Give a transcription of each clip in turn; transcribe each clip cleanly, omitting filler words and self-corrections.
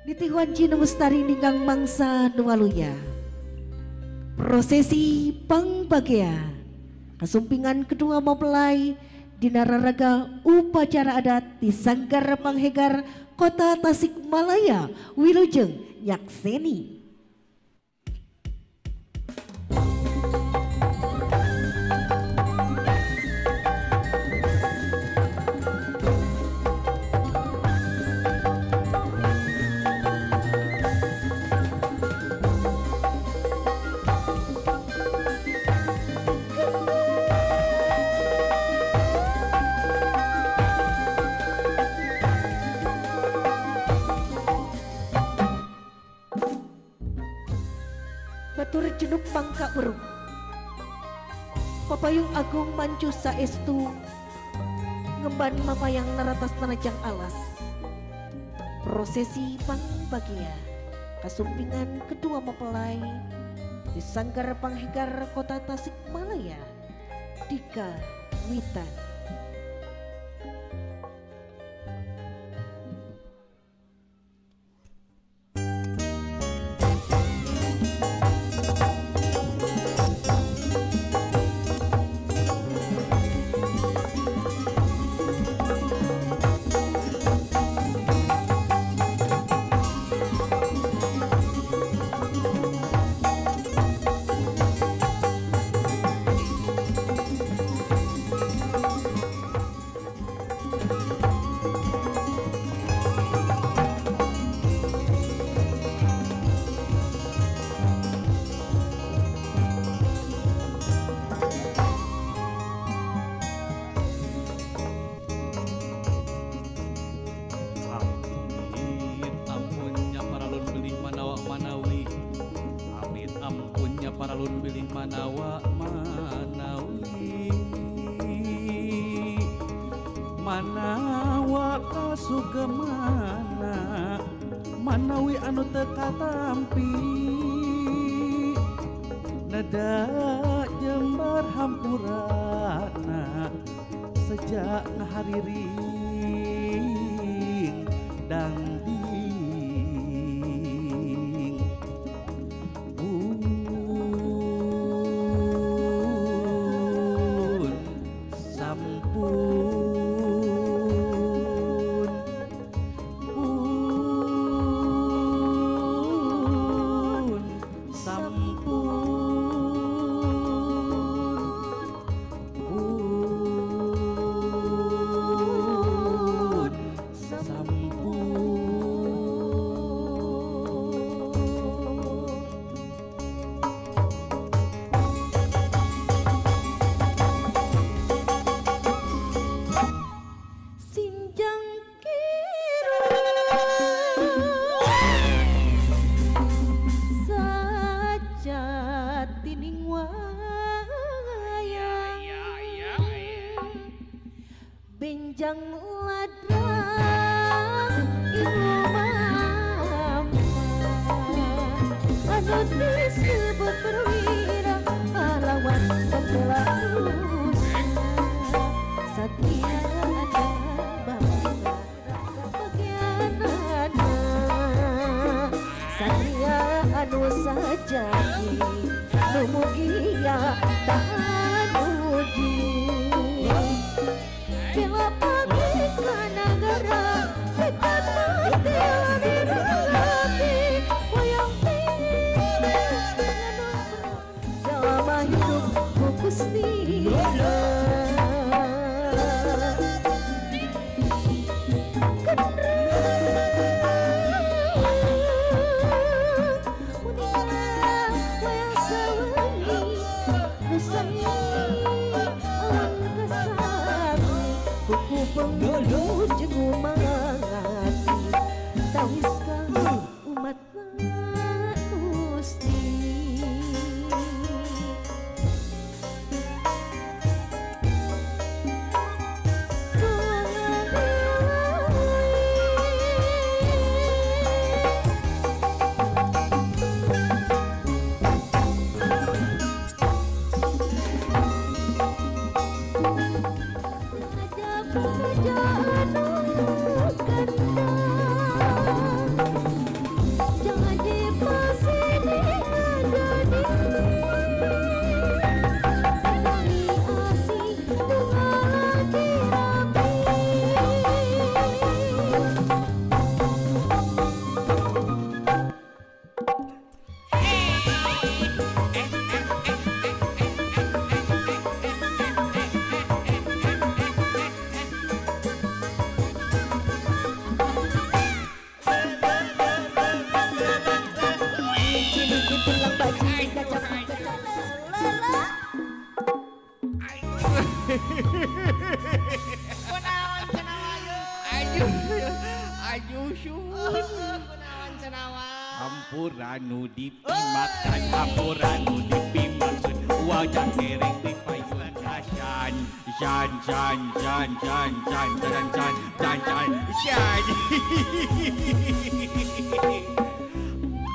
Nitih wanci nu mustari ninggang mangsa nu waluya. Prosesi pangbagea kasumpingan kedua mempelai dina raraga upacara adat di Sanggar Panghegar Kota Tasikmalaya wilujeng nyakseni. Batur jenuk pangka weruh papayung agung mancu saestu ngemban mapayang naratas tanajang alas. Prosesi pangbagia kasumpingan kedua mempelai di Sanggar Panghegar Kota Tasikmalaya Dika Witan. Paralun bilih manawa manawi manawa kasugemana manawi anu teu katampi neda jembar hampurana sejak ngahariring dangding. Benjang ladrang ibu mama anu disebut perwira pahlawan pembela nusa satria ada bangsa bagianana satria anu sajati nu mugia tahan uji. Bila pagi ke negara kita mati lagi wayang selama hidup ku Gusti. Jangan Hampura nu dipimakan, hampura nu dipimaksud wajah kereng di payuan asan jan jan jan jan jan jan jan jan jan jan.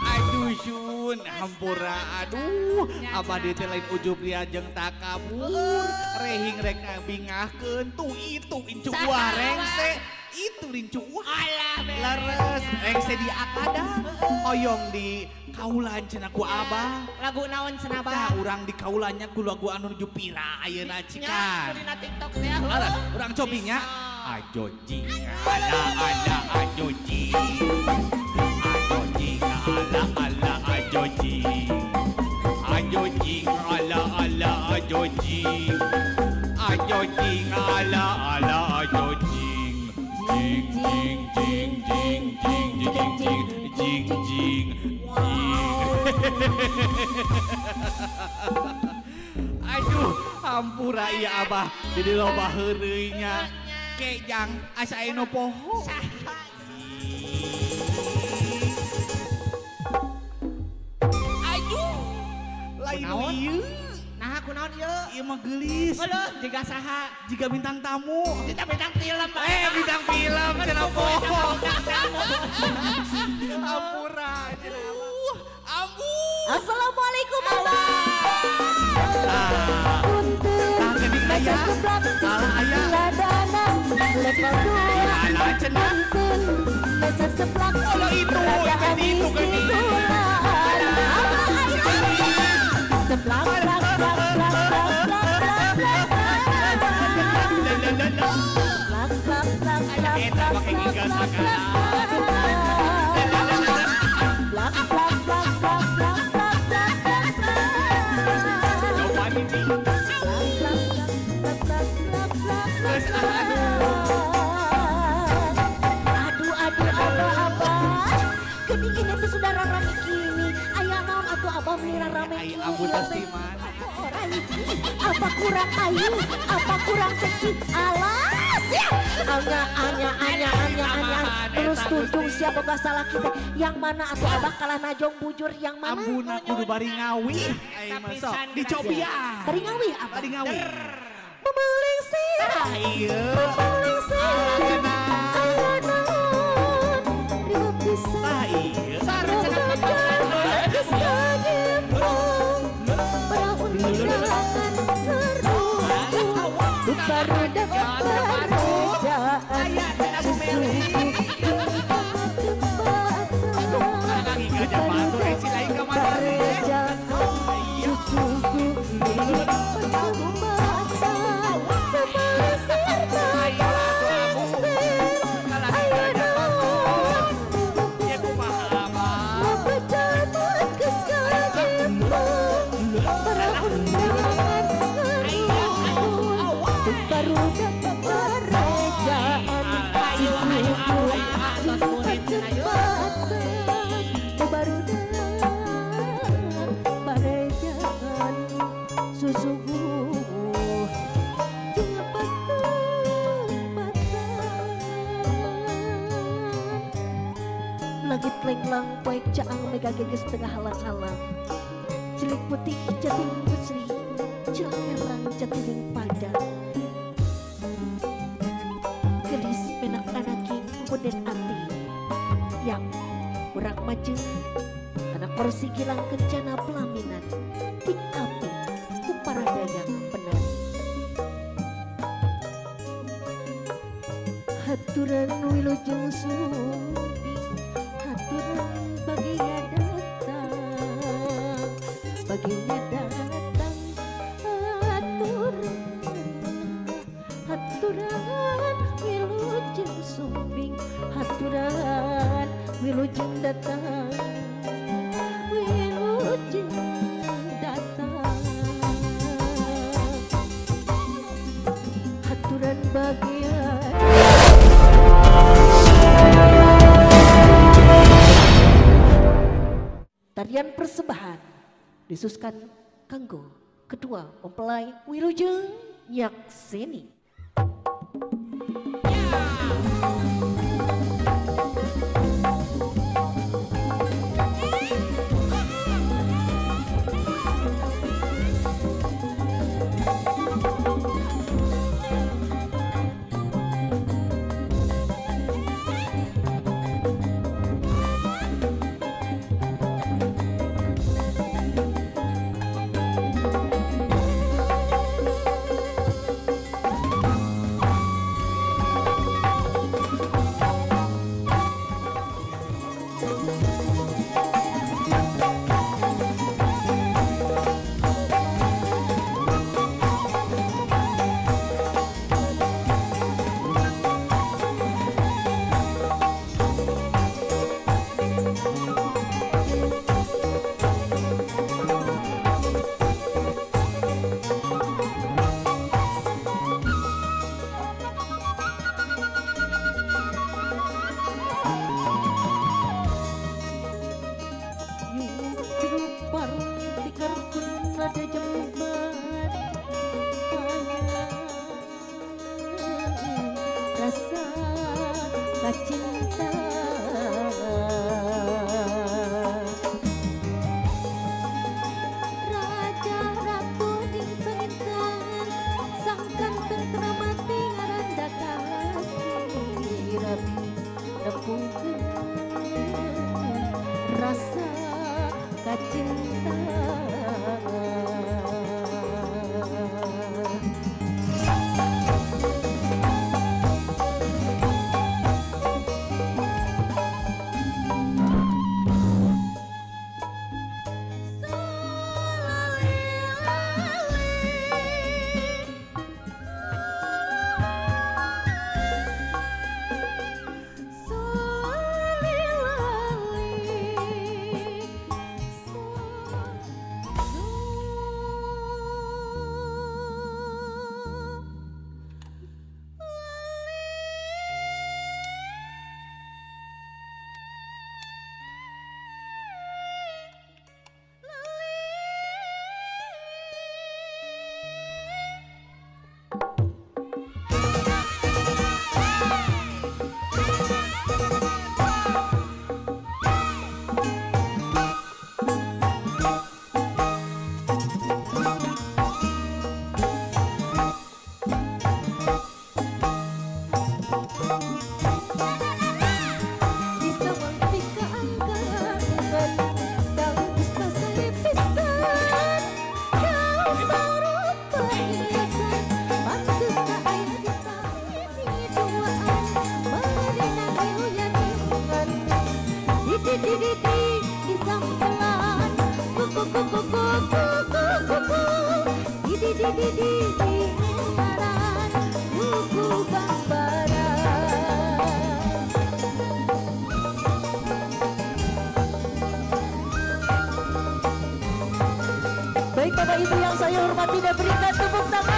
Aduh Sun, hampura aduh abah dieu teh lain ujub ria jeung takabur rehing rek ngabingahkeun tuh itu incu wah rengse itu rincu wah leres rengse di akadan oyong di kaulan cenah ku abah lagu naon cenah abah tah urang di kaulannya ku lagu anu nuju pira ayeuna cikan dina TikTok teh urang cobinya ajo jing ala ala ajo jing ajo jing ala ala ajo jing ajo jing ala ala ajo jing ajo jing ala ala ajo jing jing jing jing jing jing jing jing jing jing jing. Aduh, hampura iya abah jadi loba heureuy nya. Kejang asa anu poho. Aduh, lain ieu. Nah, kunaon ieu? Ieu mah geulis. Heuh, jiga saha? Jiga bintang tamu. Jiga bintang film. Bintang film cenah poho. Hampura cenah. Ampun. Assalamualaikum abah. Punten. Aya. Alah aya. Level 2. Alah cenah. Meser seplak. Oh itu, itu geuning. Seplak plak plak plak plak plak plak plak plak plak plak Eta pake giga sagala. Plak plak plak plak plak plak plak plak. Coba ini. Plak plak plak plak plak plak. Aduh aduh abah abah. Geuning ini tuh sudah rame kini. Aya naon atuh abah meuni rame Ai ambu tos di mana? Apa kurang ayu? Apa kurang seksi? Alas ya. Anya anya anya anya anya. Terus tuntung siapa boga salah kita? Yang mana atuh abah kalah najong bujur yang mana? Ambuna kudu bari ngawi. Ai masuk dicobian. Bari ngawi apa? Bari ngawi. Memelingsir. Ieu. Memelingsir. Aya naon ribut pisan. Tah ieu. Langit lenglang poek caang mega geges tengah halang-halang. Cilik putih jating pusri, cilik herang jatining padang. Gelis penak anaking punden ati. Yang urang majeng anak porsi gilang kencana pelaminan. Tik api ku para dayang penari. Haturan wilujeng sumping, haturan bagia datang, baginya datang. Haturan, haturan wilujeng sumping, haturan wilujeng datang, wilujeng datang. Haturan bagia. Tarian persembahan disuskan kanggo kedua mempelai wilujeng nyakseni. Cinta Raja Ratu jeung saintan sangkan tentra mati ngaranda kalaki rabi nepungkeun rasa kacinta. Baik Bapak Ibu yang saya hormati dan berikan tepuk tangan.